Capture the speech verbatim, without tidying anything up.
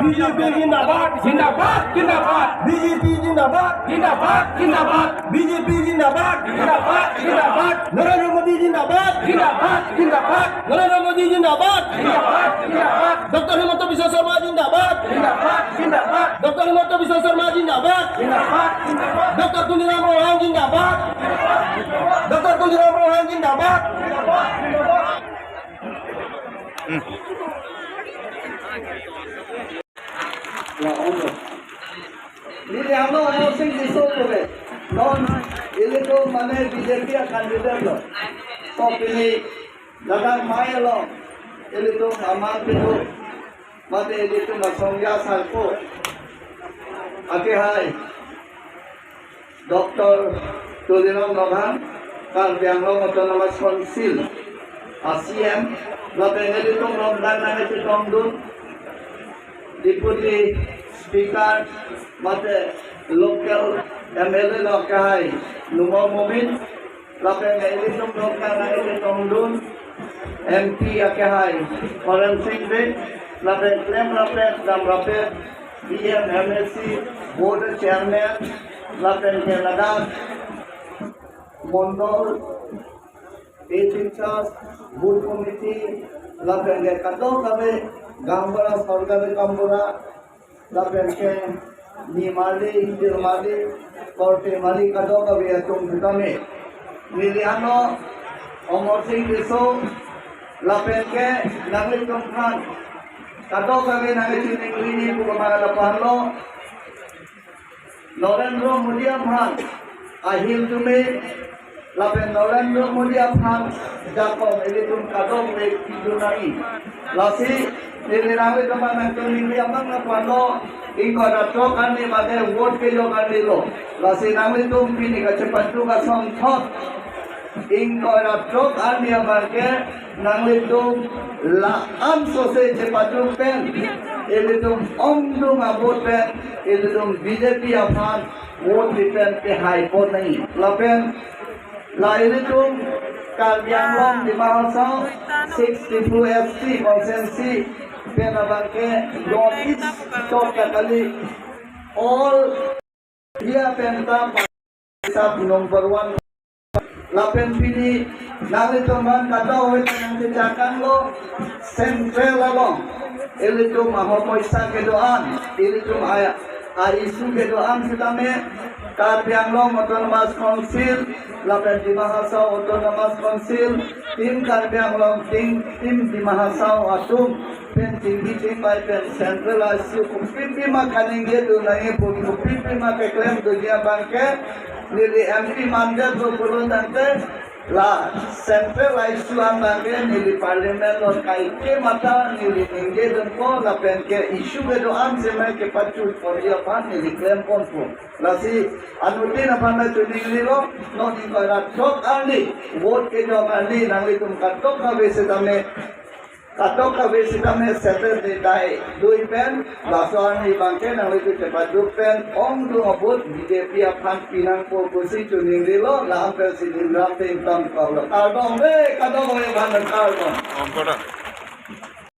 বিজেপি জিন্দাবাদ, জিন্দাবাদ, জিন্দাবাদ। বিজেপি জিন্দাবাদ, জিন্দাবাদ, জিন্দাবাদ। বিজেপি জিন্দাবাদ, জিন্দাবাদ, জিন্দাবাদ। নরেন্দ্র মোদী জিন্দাবাদ, জিন্দাবাদ, জিন্দাবাদ। নরেন্দ্র মোদী জিন্দাবাদ, জিন্দাবাদ, জিন্দাবাদ। ডক্টর হিমন্ত বিশ্ব শর্মা জিন্দাবাদ, জিন্দাবাদ, জিন্দাবাদ। ডক্টর হিমন্ত বিশ্ব শর্মা জিন্দাবাদ, জিন্দাবাদ, জিন্দাবাদ। ডক্টর তুলিরাম রোহাং জিন্দাবাদ, ডক্টর তুলিরাম রোহাং জিন্দাবাদ। Ya, honorable. Neli ano Amar Sing Tisso pule. Non ilitum mane B J P a-candidate lo. So pini ladak amei along ilitum aman pitu mate ilitum asongja sarpo akehai Doctor Tuliram Ronghang, Karbi Anglong Autonomous Council a-C M, lapen ilitum along nangkachetongdun Deputy Speaker mate local M L A lo akehai Numal Momin, lapen ilitum along nangkachetongdun M P akehai Horen Sing Bey, lapen klemrappet damrappet D M, M A C, board chairman, lapen ke ladak mondol, eighteen charge, booth committee, lapen ke kadokave gaonbura, sorkari gaonbura, lapen ke nimarli, ingjirmarli, korte marli kadokave atum sitame. Neli ano Amar Sing Tisso, lapen ke nanglitum aphan kadokave nangchiningri pu kemang lapuan lo. Narendra Modi aphan ahil tumi, lapen Narendra Modi aphan jakong ilitum kadokave pidun nangji. Lasi neli nanglitum aphan nangchiningri abang lapuan lo, ingkoi ra throk arni mate vote kejok arni lo. Lasi nanglitum pini kachepatu kasong thot, ingkoi ra throk arni abang ke nanglitum la-an sose chepatu pen, ilitum ongdung a-vote pen, ilitum B J P aphan vote pen pehai pon nangji. Lapen la ilitum Karbi Anglong Dima Hasao sixty-two S T constituency pen abang ke North East chot ta kali, all India pen ta sap number one. Lapen pini nanglitum aphan kadokave nangkachetonglo, central along ilitum ahok poisa kedo-an, ilitum a, a-issue kedo-an sitame Karbi Anglong Autonomous Council lapen Dima Hasao Autonomous Council, Team Karbi Anglong, Team, Team Dima Hasao atum pen chingki chingvai pen central issue kopipi ma kaningjedun nangji pu, kopipi ma keklemdunji abang ke neli M P mandate lo pulo tangte, la central issue abang ke neli parliament along kaike matha neli ningjedunpo, lapen ke issue kedo-an seme kepachun ponji aphan neli klemponpo. Lasi anuttin aphan ta chiningrilo, non ingkoi ra throk arni vote kejok arni nanglitum kadokave sitame, kadokave sitame Saturday dai dui pen, laso arni abang ke nanglitum chepatu pen ongdung a-vote B J P aphan pinangpo pusi chiningrilo, la-an pensi neli lam te ingtam kalo. Kardom, eh, kadokave aphan kardom. Om koda.